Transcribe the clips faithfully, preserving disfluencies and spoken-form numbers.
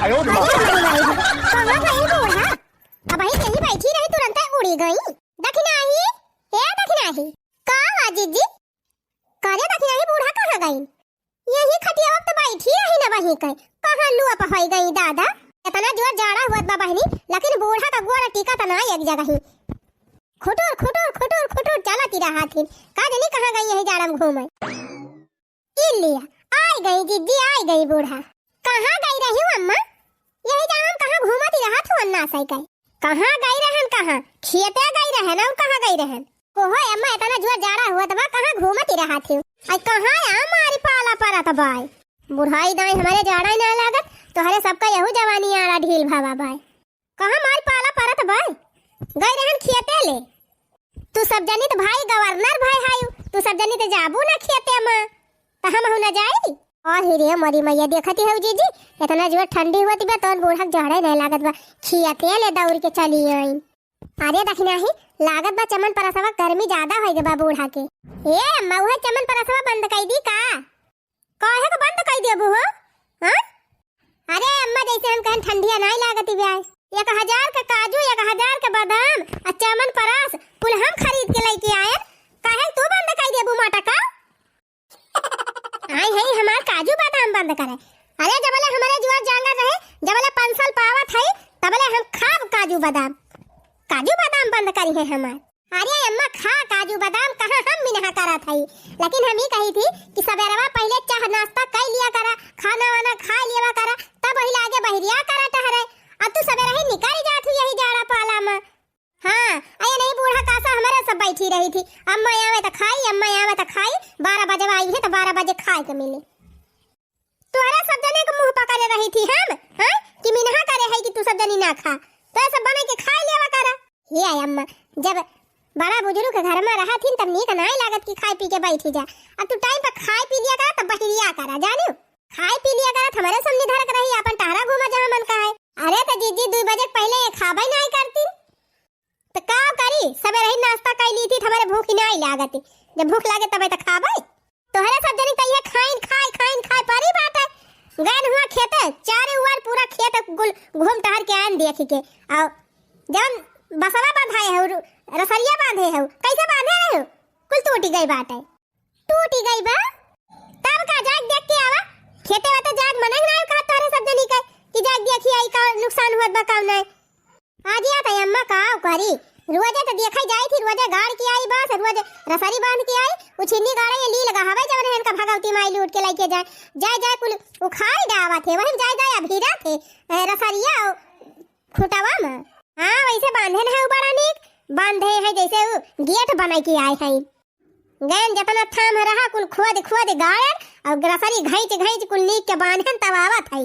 अरे हमारी माई, कहाँ गई बूढ़ा? अबहीं यहीं बैठी रही, तुरंते उड़ी गई। दखिनाही, ए दखिनाही, का हुआ जीजी? का रे दखिनाही, बूढ़ा कहाँ गई? यही खटिया वक्त बैठी रही न वहीं के, कहाँ लुअप होइ गई दादा। इतना जोर जाड़ा हुअत बा बहिनी, लेकिन बूढ़ा का गोड़ टिकत ना एक जगही। खुटुर, खुटुर, खुटुर, खुटुर चलत ही रहत ही। का जनी कहाँ गई यही जाड़ा में घूमे। ई लिया, आई गई जीजी, आई गई बूढ़ा। कहाँ गई रही अम्मा? यही जाड़ा में कहाँ घूमत ही रहत हो अन्ना सही कहे। कहाँ गई रहन, कहाँ? खेते गई रहन, और कहाँ गई रहन? ओहो अम्मा, इतना जोर जाड़ा हुअत बा, कहाँ घूमत ही रहत हो? आई कहाँ आ मारी पाला परत बाय? बुढ़ाई दाई हमारे जाड़ा ही ना लागत, तोहरे सबका यहू जवानी आड़ा ढील भावा बाय। कहाँ मारी पाला परत बाय? गई रहन खेते ले। तू सब जनी त भाई गवर्नर भाई हायू, तू सब जनी त जाबू ना खेते मा, त हम हूँ ना जाई। अरे रे मोरी मैया, देखती हऊ जीजी, इतना जोर ठंडी हुअत बा, तौन बूढ़ा के जाड़ा ही नहीं लागत बा, खेते ले दौड़ के चली आई। अरे दखिनाही, लागत बा चमन परसवा गर्मी ज्यादा होइ गए बा बूढ़ा के। ए अम्मा, उहे चमन परसवा बंद कई दी का? काहे को बंद कई देबू हो? हाँ? अरे अम्मा, जैसे हम कहन ठंडिया नाई लागत बा। एक हजार के काजू, एक हजार के बादाम, आ चमन परस, कुल हम खरीद के लेके आयन। काहे तू बंद कई देबू माटा का? आई है हमार काजू बादाम बंद करे। अरे जबले हमारे जुआर जांगर रहे, जबले पेंशन पावत है, तबले हम खाब काजू बादाम। काजू बादाम बंद करी है हमार। अरे अम्मा खा काजू बादाम, कहाँ हम मिनहा करत हई, लेकिन हम ही कही थी कि सबेरवा पहले चाह नाश्ता कई लिया करा, खाना वाना खा लिया करा, तब वही लागे बहरिया करा टहरे। अब तू सबेरे ही निकल जात हुई यही जाड़ा पाला में। हाँ, अये नहीं बूढ़ा कासा हमारे सब बैठी रही थी, अम्मा आवे त खाई, अम्मा आवे त खाई, बारह बजे आई है त बारह बजे खाए के मिले। तोहरा सब जने के मुंह पकड़े रही थी हम, हाँ? कि मिनहा करे है कि तू सब जनी ना खा, तो ये सब बने के खाई लेवा करा। हे आय अम्मा, जब बड़ा बुजुर्ग के घर में रहा थी तब नीक नाई लागत कि खाए पी के बैठी जा। अब तू टाइम पर खाए पी लिया करा तब बहिरिया करा, जानियो? खाए पी लिया करा, हमारे सामने धरक रही, अपन टहरा घूमा जहाँ मन का है। अरे तो जीजी, दो बजे के पहले ये खाबे नाई करती। त का करी, सबेरे ही नाश्ता कई ली थी, त हमरे भूख ही नाई लागत। जब भूख लागे तबे त खाबे। तोहरे सब जनी त इहे खाइन खाए, खाइन खाए परी बाटे। गैन हुआ खेते, चारे उवार पूरा खेत गुल घूम टहर के आन देख के। और जौन बसवा बंधाए हो, रसरिया बांधे हो, कैसे बांधे रहे हो? कुल टूटी गई बाटे। टूटी गई बा? तब का, जाग देख के आवा। खेते वा त जाग मनई ना कहा तोहरे सब जनी के कि जाग देखी आई का नुकसान हुआ बा का नाई। आज या त अम्मा का करी, रोजे त देखा जाई थी, रोजे गाड़ के आई बस, रोजे रसरी बांध के आई, उ छिन्नी गाड़े ये लील गहावे जवन है इनका भगवती माई लूट के लेके जाए, जाए जाए कुल उखाड़ डावा थे, वही जाए जाए अभीरा थे, ए, रसरिया खुटवा में। हाँ, वैसे बांधे न है उ बड़ा नीक, बांधे है जैसे उ गेट बनाई के आए है। गैन जतना थाम रहा कुल खोद खोद गाड़न और रसरी घैंच घैंच कुल नीक के बांधन तब आवत है।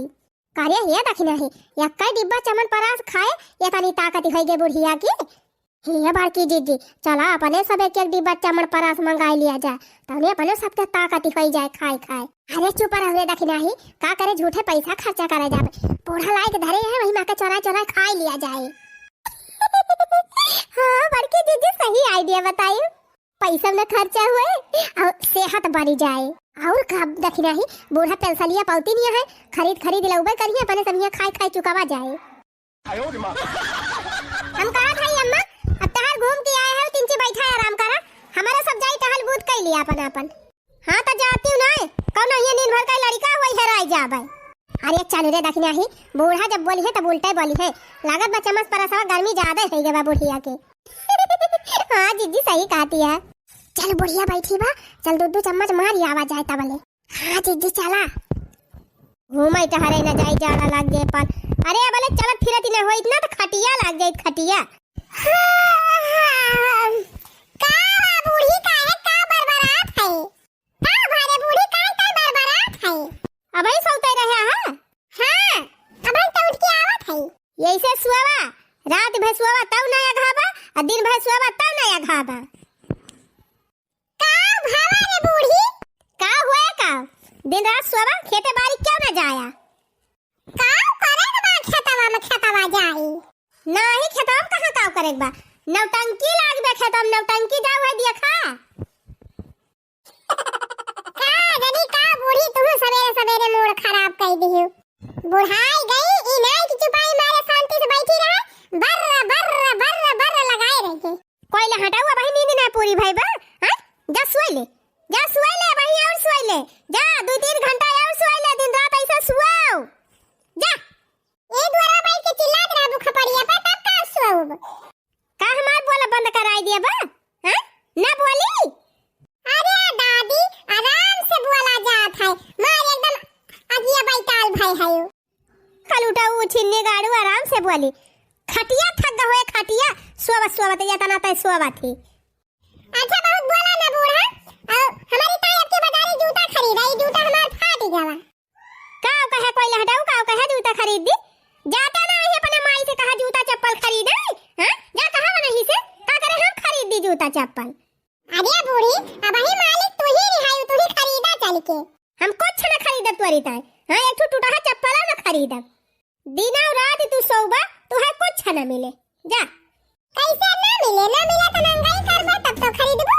करे हे दखिनाही, एक्कै डिब्बा चमन परास खाए, ये तनी ताकत होइ गे बुढ़िया के। हे बड़की जीजी, चला अपने सब एक एक डिब्बा चमन परास मंगाई लिया जाए, तने अपने सबके ताकत होइ जाए खाए खाए। अरे चुप रह रे दखिनाही, का करे झूठे पैसा खर्चा करे जाबे। बूढ़ा लायक धरे है, वही माँ के चोराए चोराए खाए लिया जाए। हाँ बड़की जीजी, सही idea बताई। पैसा न खर्चा हुए और सेहत बढ़ी जाए। और का दखिनाही, बूढ़ा पेंसलिया पौती नहीं है, खरीद खरीद लउबे करिए, अपने सब यहाँ खाए खाए चुकावा जाए। हम कहा था अम्मा, अब तहर घूम के आए हो, तिनची बैठा आराम करा, हमारा सब जाई टहल बूत कई लिया अपन अपन। हाँ त जाती हूँ ना, कौन ये नींद भर का लड़का हुई हेराई जाबे। अरे चल रे दखिनाही, बूढ़ा जब बोली है तब उल्टे बोली है, लागत बा चम्मच परसवा गर्मी ज्यादा है गवा बुढ़िया के। हाँ जीजी सही कहती है। चल बुढ़िया बैठी बा, चल दो दो चम्मच मार आवा जाए तबले। हाँ जीजी चला। घूमे टहरे न जाई, जाड़ा लाग जाए पर। अरे अबले चलत फिरत ही न होई इतना तो खटिया लाग जाए, खटिया। का बा बूढ़ी, काहे का बरबरात है? का भा रे बूढ़ी, काहे का बरबरात है? अबही सौते रहे हा? हाँ, अबही तो उठ के आवत है। यैसे सुआवा, रात भर सुआवा तब ना अघाबा, आ दिन भर सुआवा तब ना अघाबा। का भावा रे बूढ़ी? का हुए का? दिन रात सुआवा खेते बारी क्यों ना जाया? का करे के बा खेतवा में, खेतवा जाई? नाही खेतवा में कहाँ का करे के बा? नौटंकी लागबे खेतवा में, नौटंकी जाऊ है देखा। का जनी का बूढ़ी, तुहू सबेरे सबेरे मूड खराब कई दिहू। बुढ़ाई गई, कलुटा उ छिन्नी गाड़ू आराम से बोली, खटिया थक गए होए, खटिया सोवत सोवत ये तना तय सोवत ही। अच्छा, बहुत बोला ना बूढ़ा। और हमारी ताई अब के बाजारी जूता खरीदा, ये जूता हमार फाट गवा। का कहे कोई लहटाऊ, का कहे जूता खरीद दी? जाता ना ही अपने माई से कहा जूता चप्पल खरीदे, हाँ? जा कहा नहीं से, का करे हम खरीद दी जूता चप्पल? अरे बूढ़ी, अब ही मालिक तू ही रिहाई, तू ही खरीदा चल के। हम कुछ ना खरीदब तोरी ताई, हाँ? एक ठो टूटा चप्पल ना खरीदब। दिन और रात तू सोबा, तुहे कुछ ना मिले। जा। कैसे ना मिले? ना मिले तो महंगाई करबो, तब तो खरीदबो।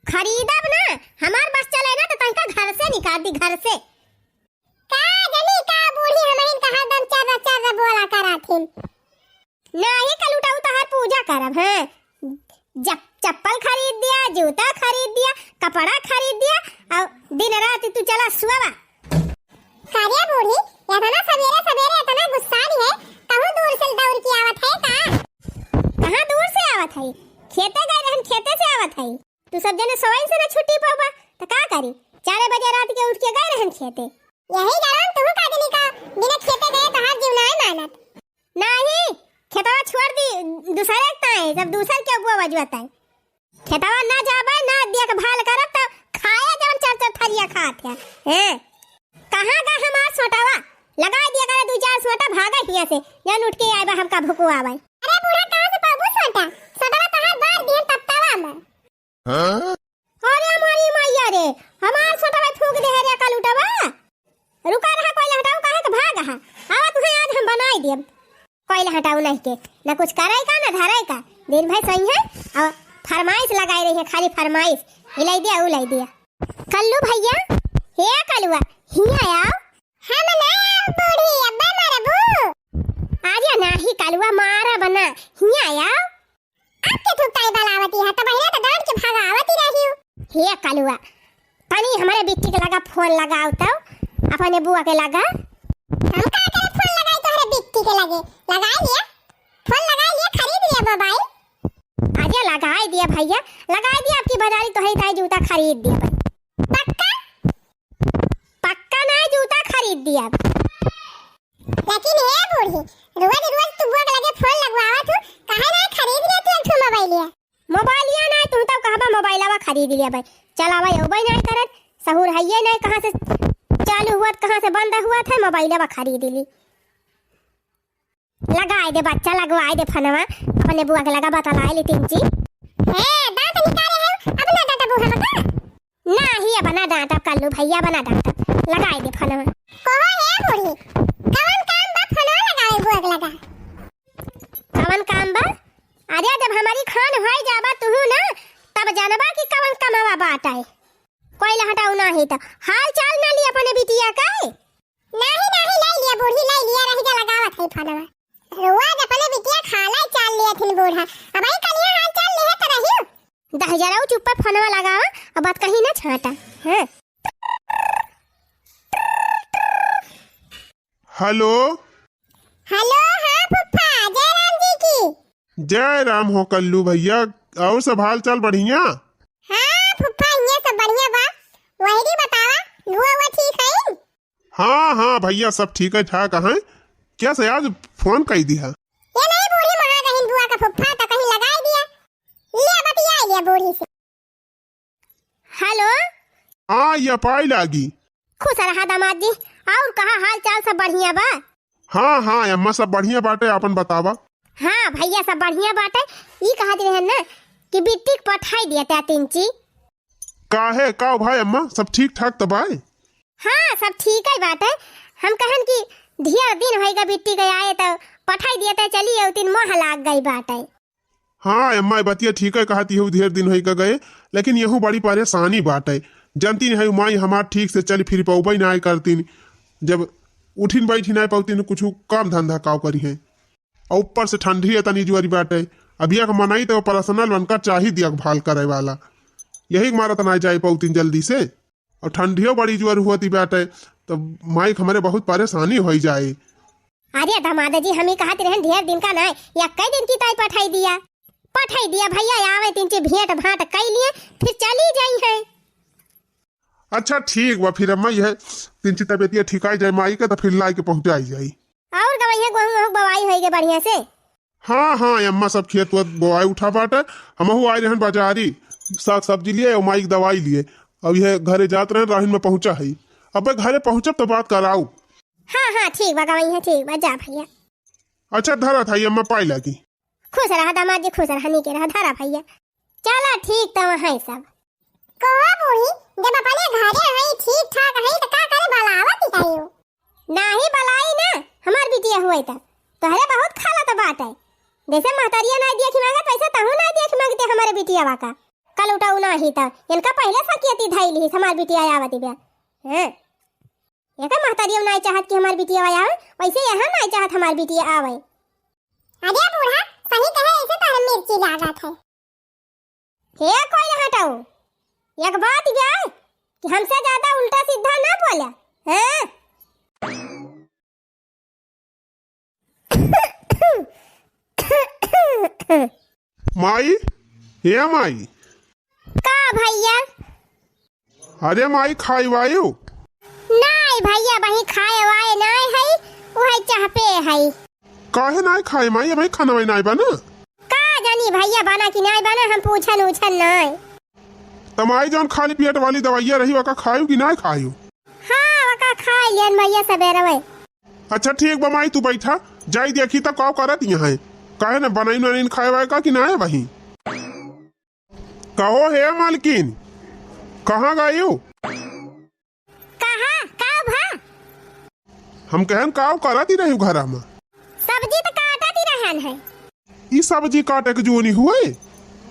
खरीदब ना, हमार बस चले ना तो तनका घर से निकाल दी, घर से। का जनी का बूढ़ी हमहिन का हरदम चर्र चर्र बोला कराथिन। नाही कलुटा उ तहार पूजा करब, हाँ। जब चप्पल खरीद दिया, जूता खरीद दिया, कपड़ा खरीद दिया, और दिन रात तू चला सुआवा। का रे बूढ़ी, इतना सबेरे सबेरे इतना गुस्सा है, कहूँ दूर से दौड़ के आवत है का? कहाँ दूर से आवत है? खेते गए रहन, खेते से आवत है। तू सब जने सोइन से ना छुट्टी पाबा, त का करी? चार बजे रात के उठ के गए रहन खेते। यही कारण तू का जनी का बिना खेते गए तहार जीव नाय मानत। नाही, खेतवा छोड़ दी, दूसरे के ताए, सब दूसर के बुआ बजुआ ताए। खेतवा ना जाबे, ना देखभाल करब, त खाए जवन चार चार थरिया खात है। हैं? कहाँ गा हमार सोटवा? लगाई दिया करे दू चार सोटा, भागा हिया से, जन उठ के आए बा, हमका भुकु आवे। अरे बूढ़ा, कहाँ से पाबू सोटा? सोटवा तहार बार दिहन तप्तावा में। हाँ? अरे हमारी मैया रे, हमार सोटवा फूंक दे है रे कलुटवा। रुका रहा, कोई हटाऊ काहे के भाग हा? आवा तुहे आज हम बनाई देब। कोई हटाऊ नहीं के, ना कुछ करे का, ना धरे का। दिन भर सही है और फरमाइश लगाई रही है, खाली फरमाइश। इलाई दिया, उलाई दिया। कल्लू भैया, हे कलुआ, हिया आओ। हम ना आओ बूढ़ी, अब्बे मारबू। अरे नाही कलुआ, मारब ना, हिया आओ। अब के थुक ताई बलावती है, तो बहिना तो डांट के भगावती रही हूँ। हे कलुआ, तनी हमारे बिट्टी के लगा फोन लगाओ तो, अपने बुआ के लगा। हम का करे फोन लगाई तोहरे बिट्टी के लगे? लगाई लिया, फोन लगाई लिया, खरीद लिया मोबाइल। अरे लगाई दिया भैया, लगाई दिया, अब की बाजारी तोहरी ताई जूता खरीद दिया भाई। पक्का? पक्का ना जूता खरीद दिया। लेकिन हे बूढ़ी, रोज रोज तू बुआ के लगे फोन लगवावत हूँ, काहे ना खरीद लिया तू एक ठो मोबाइलिया? मोबाइलिया ना, तू तो कहबा मोबाइलवा खरीद लिया भाई। चलावा अउबे ना करत, सहूर हइये ना, कहाँ से चालू हुआ, कहाँ से बंद हुआ था, मोबाइलवा खरीद ली। लगाए दे बच्चा, लगवाए दे फोनवा, अपने बुआ के लगा बतलाए ले तिनची। हे, दांत निकाले है, अब ना डांटबू हमका? नाही, अब ना डांटब कल्लू भैया, अब ना डांटब, लगाए दे फोनवा। कहो हे बूढ़ी, कवन काम बा फोनवा लगाए बुआ के लगा? कवन काम बा? अरे जब हमारी खान होई जाबा तुहू ना, तब जानबा कि कवन कमवा बाटे। कोई लहटाऊ नाही त हाल चाल ना ली अपने बिटिया के। नाही, नाही, लाई लिया बूढ़ी, लाई लिया, रही जा लगावत है फोनवा। रोज अपने बिटिया खाला चाल लिया थिन बूढ़ा। अब आई कनिया हाल चाल लिहे त रहियो। दह जराऊ चुप्पा फोनवा लगावा, अब बात कहीं ना छाटा। हाँ। हेलो। हेलो, हाँ फुफ्फा, जय राम जी की। जय राम हो कल्लू भैया, और सब हाल चाल बढ़िया? हाँ फुफ्फा, ये सब बढ़िया बा। वही बतावा, बुआ, बुआ ठीक है? हाँ, हाँ भैया, सब ठीक है ठाक है। क्या से आज फोन कई दिया? ये नहीं बूढ़ी महाजहीन बुआ का फुफ्फा तो कहीं लगाई दिया। ले बतिया लिया बूढ़ी से। हेलो। हाँ, ये पाई लागी। खुश रहा दामाद जी, और कहा हाल चाल सब बढ़िया बा? हाँ, हाँ अम्मा, सब बढ़िया बाटे, आपन बतावा। हाँ भैया, सब बढ़िया बाटे। ई कहत रहन ना कि बिट्टी के पठाई दिया त्या तिनची। काहे, का भाई अम्मा, सब ठीक ठाक त बाय? हाँ, सब ठीक है बाटे। हम कहन कि ढेर दिन होइगा बिट्टी के आए, त पठाई दिया त चली अउतिन, मोह लाग गई बाटे। हाँ अम्मा, बतिया ठीक है कहत, यहू ढेर दिन होइगा गए, लेकिन यहू बड़ी परेशानी बाटे। जनती नहीं माई हमार ठीक से चल फिर पौबे ना करतीन, जब उठिन बैठी ना पौतीन, कुछ काम धंधा काव करी है। और ऊपर से ठंडी है तनी जुआरी बाटे। अब एक मनई तो पर्सनल बनकर चाही देखभाल करे वाला, यही के मारत ना जाए पौतीन जल्दी से। और ठंडियो बड़ी जोर होती बाटे, तो माई के हमरे बहुत परेशानी होई जाए। अरे दामाद जी, हम ही कहत रहन ढेर दिन का ना, या कई दिन की ताई पठाई दिया, पठाई दिया भैया, आवे तिनची भेंट भांट कई लिए, फिर चली जाई है। अच्छा ठीक बा, फिर अम्मा यह तिनची तबियतिया ठिकाई जाए माई के, तो फिर लाई के पहुँचाई जाई। और तो ये गेहूं, गेहूं बोआई होई गे बढ़िया से? हाँ, हाँ, अम्मा सब खेत वेत बोआई उठा बाटे। हमहू आए रहन बाजारी, साग सब्जी लिए और माई के दवाई लिए। अब ये घरे जात रहन, राहिन में पहुँचा है। अब घरे पहुँचब तो बात कराऊ। हाँ, हाँ, ठीक बा, गवाई है, ठीक बा, जा भैया। अच्छा, धरा था, ये अम्मा पाई लागी। खुश रहा दामाद जी, खुश रहा, नीके रहा, धरा भैया। चला ठीक, त वहाँ सब। कहो बूढ़ी, जब अपने घरे हई, ठीक ठाक हई, त का करे बलावत हई हो? नाही बलाई ना, हमार बिटिया हुई त तोहरे बहुत खाला त बात है। जैसे महतरिया नाही देख मांगत, वैसे तहू नाही देख मांगते हमारे बिटिया का। कल उठा नाही त इनका पहले सकियती धई ली, हमार बिटिया आवत बिया। हाँ। एकर महतरियो नाही चाहत कि हमार बिटिया आवे, वैसे यह नाही चाहत हमार बिटिया आवे। अरे बूढ़ा, सही कहे, ऐसे तोहरे मिर्ची लागत है। हे कोई हटाऊ, एक बात ये कि हमसे ज्यादा उल्टा सीधा ना बोले, हैं? माई, हे माई। का भैया? अरे माई, खाई वायु? नाई भैया, वही खाए वाए नाई है, वही चहपे है। काहे नाई खाए माई, अबही खाना वाई नाई बना? का जानी भैया, बना कि नाई बना, हम पूछन उछन नाई। त माई, जौन खाली पेट वाली दवाइया रही, वका खायु कि नाई खायु? हाँ, वका खाई लियन भैया सबेरे में। अच्छा ठीक बा माई, तू बैठा, जाई देखी त का करत यहाँ है। काहे न बनाई नानी खाए वाए का कि नाई वही? कहो हे मालकिन, कहाँ गयू? कहा, का भा? हम कहन का करत ही रही घरा में? सब्जी त काटत ही रहन है। ई सब्जी काटे के जूनी हुए?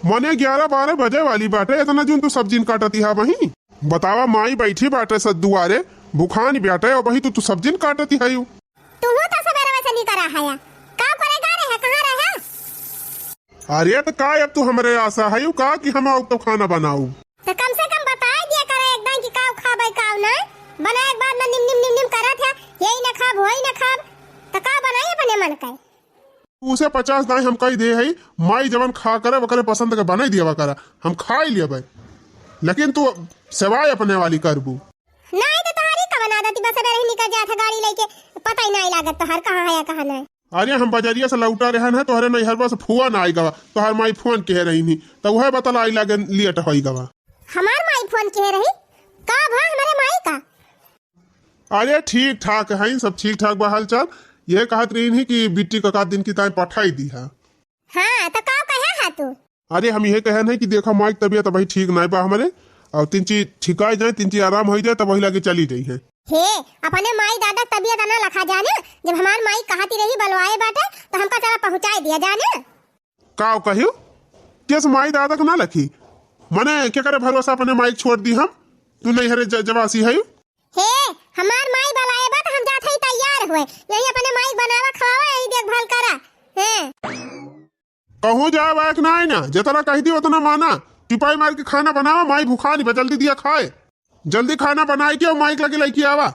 मने ग्यारह बारह बजे वाली बाटे, इतना जून तू सब्जी न काटत ही हा वहीं? बतावा, माई बैठी बाटे सद दुआरे, भुखान बाटे, और वही तू, तू सब्जी न काटत ही हा यू। तू तो सबेरे वैसे नहीं करा है, का करे गा रहे, कहाँ रहे? अरे, त का अब तू हमरे आसा हयू का कि हम आऊ तो खाना बनाऊ? त कम से कम बताए दिया करे एकदम कि काव खाबे, काव ना। बनाए के बाद में निम, निम, निम, निम करत है, यही ना खाब, वही ना खाब। त का बनाई अपने मन के? उसे पचास दाई हम कही दे हई, माई जवन खा करे, वकरे पसंद के बनाई दिया वकरा। हम खाई लिया भाई। लेकिन तू सेवाई अपने वाली करबू। नाई त तोहरी कवन आदत बा, सबेरे ही निकल जात है गाड़ी लेके, पता ही नाई लागत तोहर कहाँ है या कहाँ नाई। अरे हम बजरिया से लौटा रहन है, तोहरे नैहरवा से फोन आई गवा, तोहर माई फोन किहे रही थी, त उहे बतलाई लागे लेट होई गवा। हमार माई फोन किहे रही? का भा हमारे माई का? अरे ठीक ठाक है, सब ठीक ठाक बा हाल चाल। ये कहत रही थी कि बिट्टी का, का दिन की ताई पठाई दी है। हाँ, त का कहे है तू? अरे हम यह कहन है कि देखा माई की तबीयत अबही ठीक नाई बा हमरे, और तीन चीज ठिकाई जाए, तीन चीज आराम हो जाए, तब वही लागे चली जाई है। हे, अपने माई दादा के तबीयत ना लखा जाने, जब हमार माई कहती रही बलवाए बाटे, तो हमका चला पहुँचाए दिया जाने। का कहियो? केस माई दादा के ना लखी? मने के करे भरोसा अपने माई के छोड़ दी हम? तू नहीं हरे ज-, जवासी है। हे, हमार माई बलाए बा त हम जात हई तैयार हुए। यही अपने माई बनावा खवावा, यही देखभाल करा। हैं। कहूँ जाए वायक ना है ना, जितना कह दी उतना माना। चुपाई मार के खाना बनावा, माई भुखानी बा, जल्दी दिया खाए। जल्दी खाना बनाए के और माई के लगे लेके आवा।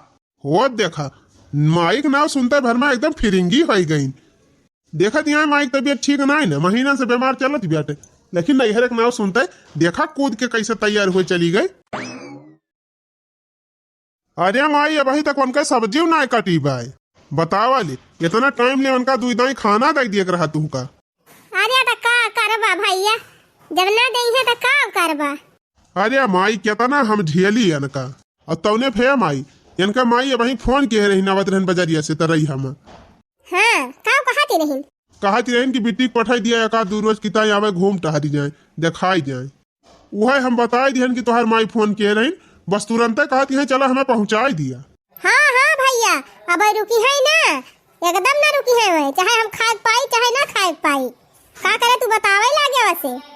होत देखा, माई के नाव सुनते भर में एकदम फिरिंगी होई गई। देखा दिया माई की तबीयत ठीक ना है ना, महीना से बीमार चलत बाटे, लेकिन नैहर के नाव सुनते देखा कूद के कैसे तैयार हुए चली गई। अरे माई, अबही तक उनका सब्जी ना काटी बाय। बतावा ले, इतना टाइम ले उनका दुई दाई खाना दे दिए के रहा तू का। अरे त का करबा भैया, जब ना देई है त का करबा? अरे माई, कितना हम झेली इनका। और तौने फे माई, इनका माई अबही फोन किहे रही, आवत रहन बजरिया से त रही हम। हाँ, का कहती रही? कहती रही कि बिट्टी के पठाई दिया, एक आध दू रोज किताई आवे, घूम टहरी जाए, दिखाई जाए। उहे हम बताई दिहन कि तोहार माई फोन किहे रहिन, बस तुरंते कहती हैं, "चला हमें पहुँचाई दिया।" हाँ, हाँ भैया, अब रुकी है ना, एकदम ना रुकी है वह, चाहे हम खाए के पाई, चाहे ना खाए के पाई। का करे तू बतावे लागे वैसे?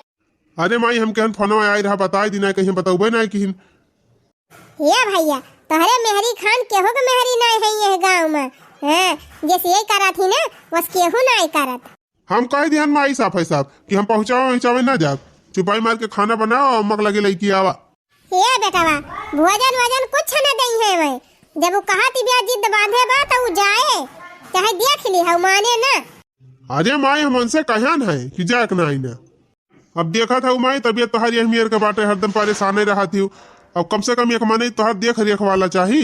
अरे माई, हम कहन फोनवा आई रहा, बताई दी ना, कहीं बतौबे ना किहिन। ये भैया, तोहरे मेहरी खान केहू के मेहरी नहीं है ये गाँव में। हाँ, जैसे ये करत ही ना, बस केहू नहीं करत। हम कह दिहन माई साफ है साफ कि हम पहुँचावे उहुँचावे ना जाब। चुपाई मार के खाना बनावा और अम्मा के लगे लइकी आवा। ए बेटवा, भोजन वोजन कुछ न दई है वै। जब उ कहा तिबिया जिद बांधे बा त उ जाए, चाहे देख ली है माने ना। अरे माई, हम उनसे कहन है कि जाए के ना आई ना। अब देखत हऊ माई, तबियत तोहार यही मेर के बाटे, हरदम परेशाने रहत हऊ। अब कम से कम एक मनई तोहार देख रेख वाला चाही।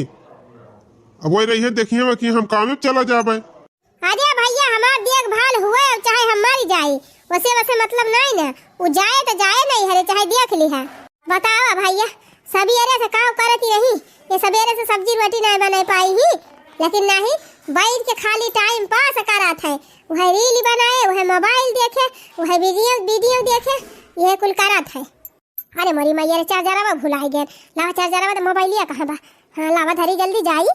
अब वही रही है, देखिए कि हम कामे पे चला जाबे। अरे भइया, हमार देखभाल हुए, चाहे हम मरि जाई, वसे, वसे मतलब नाहीं न। उ जाए त जाए नइहरे, चाहे देख लिहा। बतावा भइया, सबेरे से काव करत ही रही, ये सबेरे से सब्जी रोटी नाहीं बनाइ पाई ही, लेकिन नाहीं, बैठ के खाली time pass करत है। उहै reel बनाए, उहै mobile देखे, उहै video, video देखे, इहै कुल करत है। अरे मोरी मइया रे, chargerवा भुलाइ गेन। लावा chargerवा, त मोबाइलिया कहाँ बा? हाँ, लावा धरी, जल्दी जाई।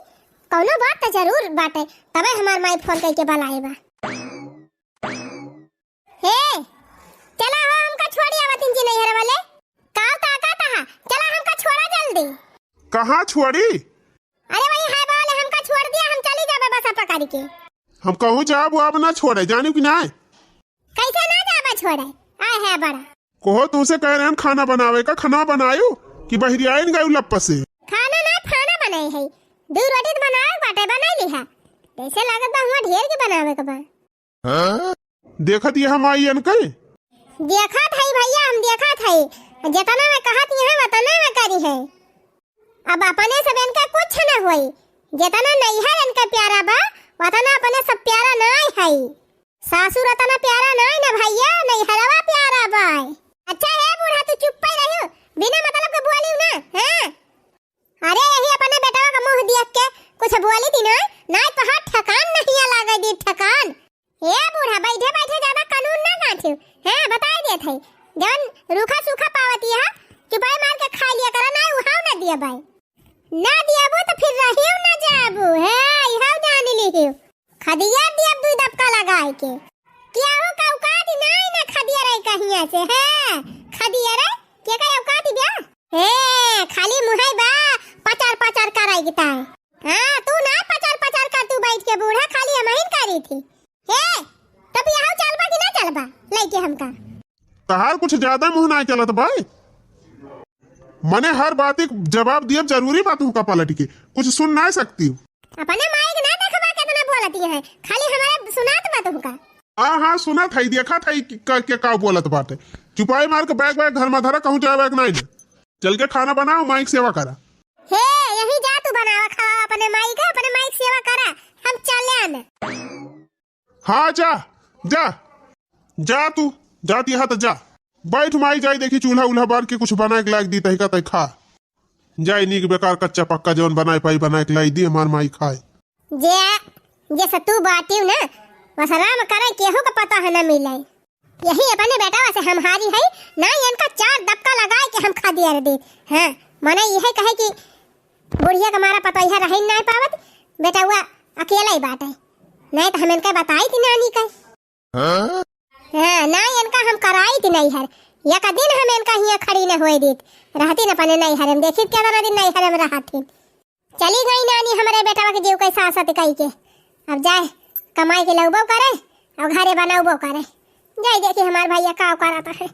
कउनो बात त जरूर बाटे, तबै हमार माई phone कइके बलाए बा। हे, चला हो, हमका छोड़ी आवत इंची नइहर वाले। काव ताकत हा? चला हमका छोड़ा जल्दी। कहाँ छोड़ी? अरे वही है बोले, हमका छोड़ दिया, हम चली जाबे बस पकड़ के। हम कहूँ जाब, वो अब ना छोड़े, जानिउ कि नाहीं? कइसे ना जाबा छोड़े? आए है बड़ा। कहो, तुमसे कह रहे हैं खाना बनावे का, खाना बनायो कि बहिरियाइन गयो लप्प से? खाना ना, खाना बनाए है, दू रोटी तो बनाए बाटे, बनाइ लिहा। जइसे लागत बा हुआ ढेर के बनावे के बा। हाँ? देखत ये हम आई अनकई? देखत है भइया, हम देखत है, जितना में कहत यहाँ उतना में करी है। अब अपने सब इनका कुछ न होई, जितना नइहर इनका प्यारा बा, उतना अपने सब प्यारा नाहीं है। सासुर उतना प्यारा नाहीं न भइया, नइहरवा प्यारा बा। अच्छा हे बूढ़ा, तू चुप्पे रहियो, बिना मतलब के बोलियो ना, हाँ? अरे यही अपने बेटवा का मुँह देख के कुछ बोली थी ना, नाहीं तो हाथ ठेकान नहीं लागे दी ठेकान। ए बूढ़ा, बैठे बैठे ज्यादा कानून ना गाँठियो। हाँ, बताइ देत है, जवन रूखा सूखा पावती है, चुपाई मार के खाइ लिया करा, नाहीं उहाव ना दिया बाई। ना दियाबू तो फिर रहियो ना जाबू। हाँ, इहाव जान लिहियो। खदिया दियब दुइ दबका लगाइ के। केहू का औकात नाहीं ना खदिया रही कहिया से। हाँ, खदिया रही, के का औकात बा? हे, खाली मुँहै बा, पचर पचर करै के ताई। हाँ, तू ना पचर पचर कर, तू बैठ के बूढ़ा, खाली हमहिन करी थी। हे, तब यहाँ चलबा कि ना चलबा, लइके हमका? तहार कुछ ज्यादा मुँह ना चलत बा। मने हर बात एक जवाब दियब जरूरी बा तुहका पलट के, कुछ सुन ना सकती। अपने माई के ना देखबा केतना बोलती है, खाली हमारा सुनात बा तुहका। हाँ, हाँ, सुनत हई, देखत हई कि क-, के का बोलत बाटे। चुपाई मार के बैग, बैग घर में धरा, कहूँ जाए बैग नाहीं ले। चल के खाना बनाओ, माई के सेवा करा। हे, यही जा तू बनावा खावा अपने माई के, अपने माई के सेवा करा, हम चले आने। हाँ, जा, जा, जा तू, जाती है तो जा। बैठ माई, जाई देखी चूल्हा उल्हा बार के कुछ बनाए के लायक दी तहिका तय खा। जाई नीक बेकार कच्चा पक्का जवन बनाए पाई बनाए के लाई दी हमार माई खाए। जे, जे सतु बाटिउ ना, वसराम करे केहू का पता है ना मिले। यही अपने बेटवा से हम हारी है, ना इनका चार दबका लगाए के हम खदियर दी। हाँ, मने यह कहे कि बुढ़िया का मारा पतोहिया रहे नाहीं पावत, बेटवा अकेला ही बाटे, नाहीं तो हम इनका बताई थी नानी का। हाँ? हाँ, ना इनका हम कराई थी नैहर। एक दिन हम इनका हियाँ खड़ी न होए दीत। रहती न अपने नैहर में, देखी केतना दिन नैहर में रहत ही। चली गई नानी हमरे बेटवा के जीव कैसा सत कई के। अब जाए कमाई के लउबो करे और घरे बनउबो करे। जाए देखी हमार भैया का करत है।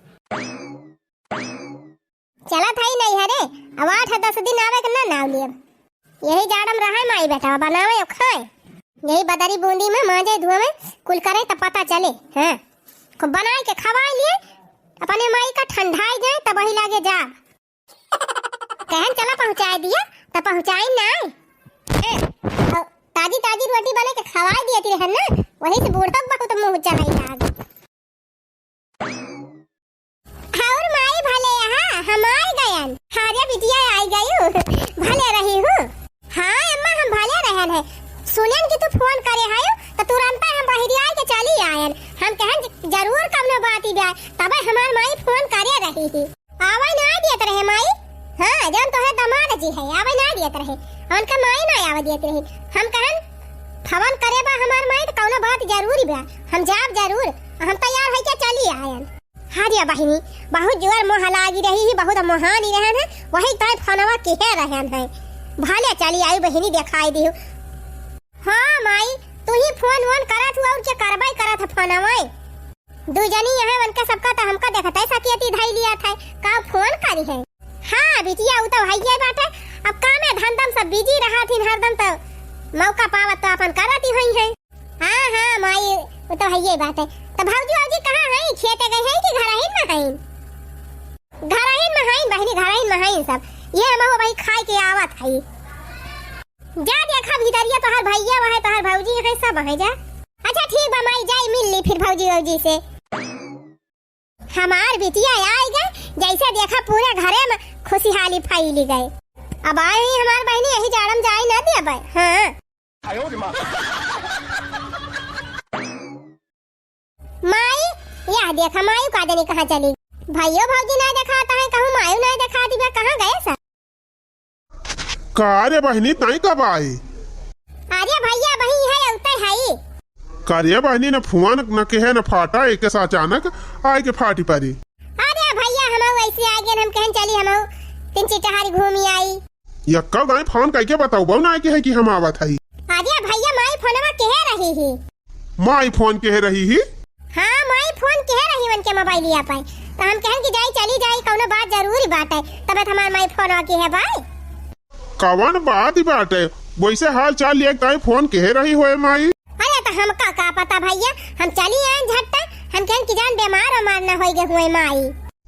चलत हई नैहरे, अब आठ दस दिन आवे के ना नाव लियब। यही जाड़म रहे माई बेटा, बनावे और खाए। यही बदरी बूंदी में मांजे धुए में कुल करे त पता चले। हाँ, खूब बनाए के खवाए लिए, अपने माई का ठंडाई जाए तब वही लागे जाब। कहन चला पहुँचाए दिया, त पहुँचाई ना। ए, और ताजी ताजी रोटी बने के खवाए दिए रहन ना, वही से बूढ़ा बहुत मुँह चलाई लाग। और माई भले यहाँ हम आई गयन। अरे बिटिया आई गयू, भले रही हूँ। हाँ अम्मा हम भले रहन है। सुनेन कि तू फोन करे है तो तुरंत हम बहिरिया के चली आयन। हम कहन ज-, जरूर कवनो बात ही बा, तबे हमार माई फोन करे रही ही। आवे ना दियत रहे माई। हाँ, जौन तोहे दमाद जी है, आवे ना दियत रहे। उनका माई ना आवे दियत रहे। हम कहन फोन करे बा हमार माई तो कौनो बात जरूरी बा। हम जाब जरूर। हम तैयार होइके चली आयन। हाँ रे बहिनी, बहुत जोर मोह लागी रही ही, बहुत मोहानी रहन है, वही तय फोनवा किहे रहन है। भले चली आई बहिनी, देखाई दिहु। हाँ माई, तू ही फोन वोन करत हु और के करबे करत है फोनवा। दू जनी यहाँ उनके सबका तो हमका देखते सकियती धई लिया था, का फोन करी है? हाँ बिटिया, उ तो हइये बाटे, अब कामे धंधम सब बिजी रहत हिन हरदम, तो मौका पावत तो अपन करत ही होई है। हाँ, हाँ, माई, उ तो हइये बाटे। तो भौजी, भौजी कहाँ है? खेते गई है कि घरहिन में है? घरहिन में है बहिनी, घरहिन में है सब। ये हम हो भाई खाए के आवत है। जा देखा भीतरिया, तोहार भैया वहाँ, तोहार भौजी है, सब है जा। माई जाई मिल ली फिर भौजी वौजी से। हमार बिटिया आइ गए, जैसे देखा पूरे घरे में खुशहाली फैली गए। अब आए ही हमार बहिनी यही जाड़म जाई ना दिया बाय। हाँ। माई, यह देखा माई का जानी कहाँ चली। भाइयों भौजी ना देखाता है, कहूँ मायू ना देखाती बा, कहाँ गए सब? का रे बहिनी, ताई कब आई? अरे भैया, वही है, उतर है। का रे बहिनी, न फोन न कहे न फाटा, एक से अचानक आए के फाटी परी। अरे भैया, हम वैसे आ गए, हम कहन चली, हम तीन चिटहारी घूमी आई। यक्का दाई फोन कइके बताऊ, बहु ना आए के है कि हम आवत हई। अरे भैया, माई फोनवा कहे रही ही। माई फोन कहे रही ही? हाँ, माई फोन कहे रही उनके मोबाइलिया पे। तो हम कहन कि जाई, चली जाई, कौनो बात जरूरी बात है, तबे तो हमार माई फोन कहे भाई। कवन बात ही बात है? वैसे हाल चाल लिए ताई फोन कहे रही होए माई? अरे तो हमका का पता भैया, हम चली आए झट्टा, हम कहन कि जान बीमार उमार ना होई गए हुए माई।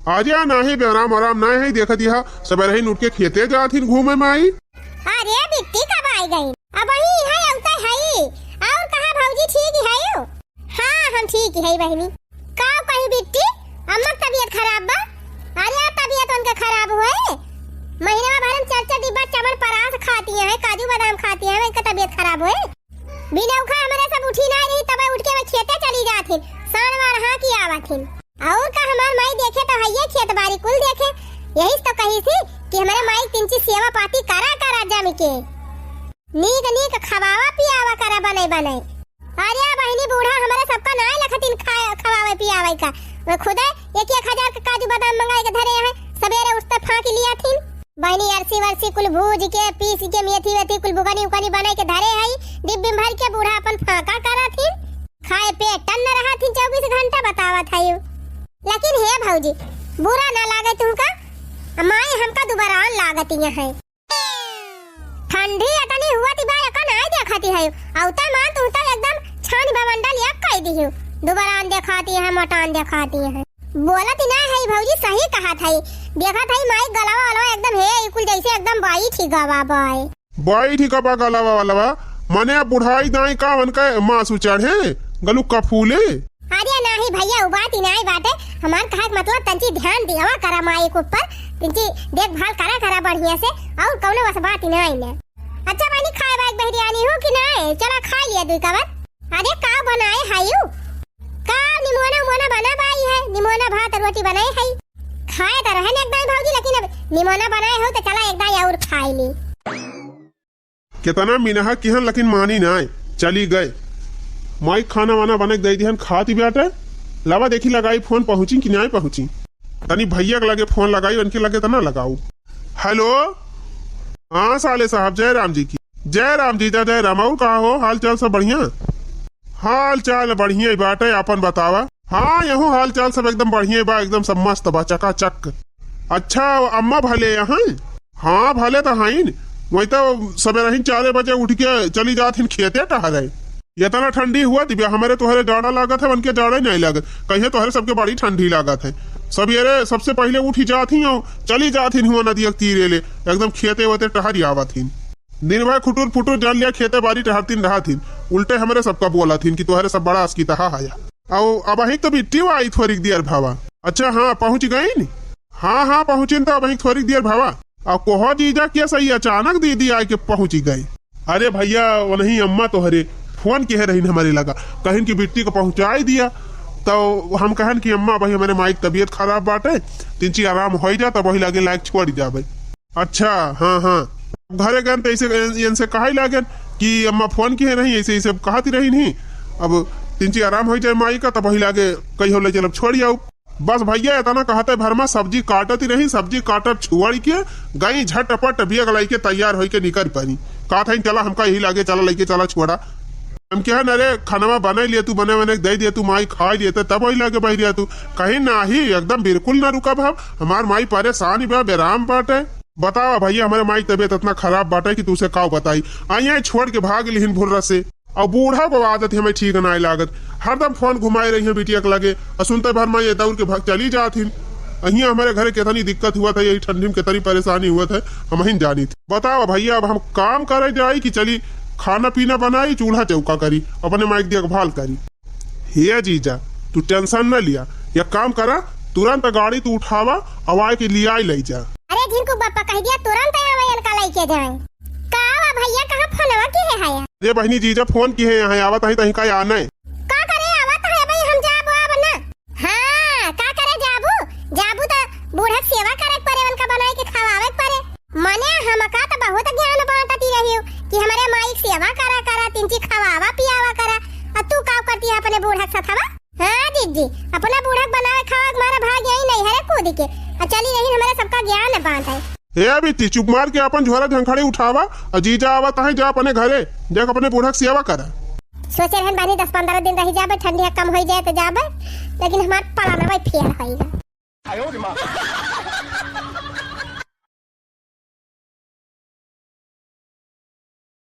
अरे नाही, बेराम आराम नाही है, देखत यह सबेरे ही उठ के खेते जात हिन घूमे माई। अरे बिट्टी कब आई गई? अब वही है, अवते है। और कहा भौजी, ठीक है हो? हाँ, हम ठीक है बहिनी। का कही बिट्टी, अम्मा की तबीयत खराब बा? अरे यार, तबीयत उनका खराब हुए, महीने में भर में चार चार डिब्बा चमन परास खाती हैं, काजू बादाम खाती हैं, इनका तबीयत खराब हुए। बिनौखा हमरे सब उठी ना रही, तबे उठ के वे खेते चली जात हिन, सान वार हाँ की आवत हिन। और का हमार माई देखे तो हइये खेत बारी कुल देखे, यही तो कही थी कि हमरे माई तिनची सेवा पाती करा करा जम के, नीक नीक खवावा पियावा करा बने बने। अरे बहिनी, बूढ़ा हमरे सबका नाय लखतिन खाए, खवावे पियावे का, वे खुदे एक एक हजार के काजू बादाम मंगाए के धरे हैं, सबेरे उठते फाँकी लिया थिन। बहिनी, अरसी वरसी कुल भूज के, पीस के, मेथी वेथी कुल बुकनी उकनी बनाई के धरे हई, डिब्बी में भर के बूढ़ा अपन फाँका करत हिन। खाए पेट टन्न रहत हिन चउबीस घंटा बतावत हई। लेकिन हे भौजी, बुरा ना लागे तुमका, माई हमका दुबरान लागत यहाँ है। ठंडी अतनी हुआ ती बा, एका नाय देखती है, अवता मान तू तो एकदम छान बवंडल एक कह दी हूँ, दुबरान देखाती है, मोटान देखाती है। बोलत ही ना है भौजी, सही कहत है। देखत है माई गलवा वलवा एकदम हे, ई कुल जैसे एकदम बाई ठीक गवा बाय। बाई ठीक बा गलवा वलवा, मने अब बुढ़ाई दाई का उनका मासू चढ़े, गलू का फूले। अरे नाही भैया, उ बात ही नाही बाटे। हमार कहे के मतलब तंची ध्यान दियावा करा माई के ऊपर, तंची देखभाल करा करा बढ़िया से, और कौनो बस बात ही नाही ने। अच्छा बहिनी, खाए बाए के बहिरियानी हो कि नाही? चला खा लिया दुई कवर। अरे का बनाए हायू? का निमोना उमोना बना बाई है, निमोना भात रोटी बनाए है। खाए तो रहे न एक दाई भौजी, लेकिन अब निमोना बनाए हो तो चला एक दाई और खाए ली। केतना मिनहा किहन लेकिन मानी नाय, चली गए। माई खाना वाना बना के दे दिहन, खाती बाटे। लावा देखी लगाई फोन, पहुँची कि नाय पहुँची। तनी भैया के लगे फोन लगाई, उनके लगे तना लगाऊ। हेलो, हाँ साले साहब, जय राम जी की। जय राम जीजा, जय राम। और कहा हो, हाल चाल सब बढ़िया? हाल चाल बढ़िया ही बाटे, आपन बतावा। हाँ, यहू हाल चाल सब एकदम बढ़िया बा, एकदम सब मस्त बा, चकाचक। अच्छा, अम्मा भले यहाँ? हाँ, भले तो हईन। वही तो सबेरे ही चारे बजे उठ के चली जात हिन खेते टहरे। इतना ठंडी हुआ दिव्या, हमरे तोहरे जाड़ा लागत है, उनके जाड़ा ही नहीं लागत। कहिए तोहरे सबके बड़ी ठंडी लागत है। सबेरे सबसे पहले उठी जात ही और चली जात हिन हुआ नदिया के तीरे ले, एकदम खेते वेते टहरी आवत हिन। दिन भर खुटुर फुटुर जान लिया, खेते बारी टहरतीन रहत हिन, उल्टे हमरे सबका बोलत हिन कि तोहरे सब बड़ा असकी तहा हया। अउ अब ही तो बिट्टी आई थोड़ी देर भावा। अच्छा हाँ, पहुँच गईन? हाँ हाँ, पहुँचिन तो अब ही थोड़ी देर भावा। अउ कोहो जीजा के सही अचानक दीदी आए के पहुँच गई। अरे भैया, वनही अम्मा तोहरे फोन किहे रहिन हमरे लगा, कहिन कि बिट्टी को पहुँचाई दिया। तो हम कहन कि अम्मा, भाई हमरे माई के तबीयत खराब बाटे, तिनची आराम होई जा, तब वही लागे लायक छोड़ जाबे। अच्छा, हाँ, हाँ। घरे गन त ऐसे, इनसे कहाई लागन कि अम्मा फोन किहे रही, ऐसे, ऐसे कहती रही नहीं। अब तिनची आराम हो जाए माई का, तब वही लागे कहियो ले चलब छोड़ आओ। बस भैया, इतना कहते भर में सब्जी काटती रही, सब्जी काटत छोड़ के गई झटपट बियग लाई के तैयार होई के निकल पड़ी। कहत है, "चला, हमका यही लागे, चला, लेके चला छोड़ा।" हम कहे, "अरे, खानवा बने लिए तू, बने, बने दे दिए तू, माई खाई लिए, तब वही लागे बहिरिया तू।" कहीं, "नाही, एकदम बिल्कुल ना रुकब हम, हमार माई परेशान बा, बेराम बाटे।" बतावा भैया, हमरे माई तबीयत इतना खराब बाटे कि तू से काव बताई। आई आई छोड़ के भाग लिहिन भुर्रा से। और बूढ़ा को आदत हमें ठीक नाय लागत, हरदम फोन घुमाए रही है बिटिया के लगे। और सुनते भर माई दौड़ के भाग चली जात हिन। अहिया हमरे घरे कितनी दिक्कत हुआ था, यही ठंडी में कितनी परेशानी हुआ था, हम ही जानी थी। बतावा भैया, अब हम काम करे जाई कि चली खाना पीना बनाई, चूल्हा चौका करी, अपने माई की देखभाल करी? हे जीजा, तू tension न लिया, एक काम करा, तुरंत गाड़ी तू उठावा, अउ आए के लियाई लई जा। अरे झिनकू बापा कहि दिया, तुरंत आवे इनका लइके जाए। का हुआ भइया, कहाँ फोनवा किहे है? अरे बहिनी, जीजा फोन किहे हैं, आवत ही तहीं का आने। का करे आवत है भाई, हम जाबो अब ना। हाँ, का करे जाबू? जाबू त बूढ़क सेवा करे के परे, उनका बनाए के खवावे के परे। मने हमका त बहुत ज्ञान बांटती रही हो कि हमरे माई के सेवा करा करा, तिनची खवावा पियावा करा। अउ तू का करती है अपने बूढ़क सथवा? हाँ दीदी, अपना बूढ़क बनाए खावा के मारा भाग यही नहीं है रे कूद के। अउ चली रही हमरे सबका ज्ञान बांटे। हे बिट्टी, चुप मार के अपन झोरा झंखड़ी उठावा, अउ जीजा आवत है, जा अपने घरे, जा अपने बूढ़क सेवा करा। सोचे रहन बानी दस पन्द्रह दिन रही जाबे, ठंडी कम होई जाए त जाबे, लेकिन हमार प्लानवा फेल होई गए।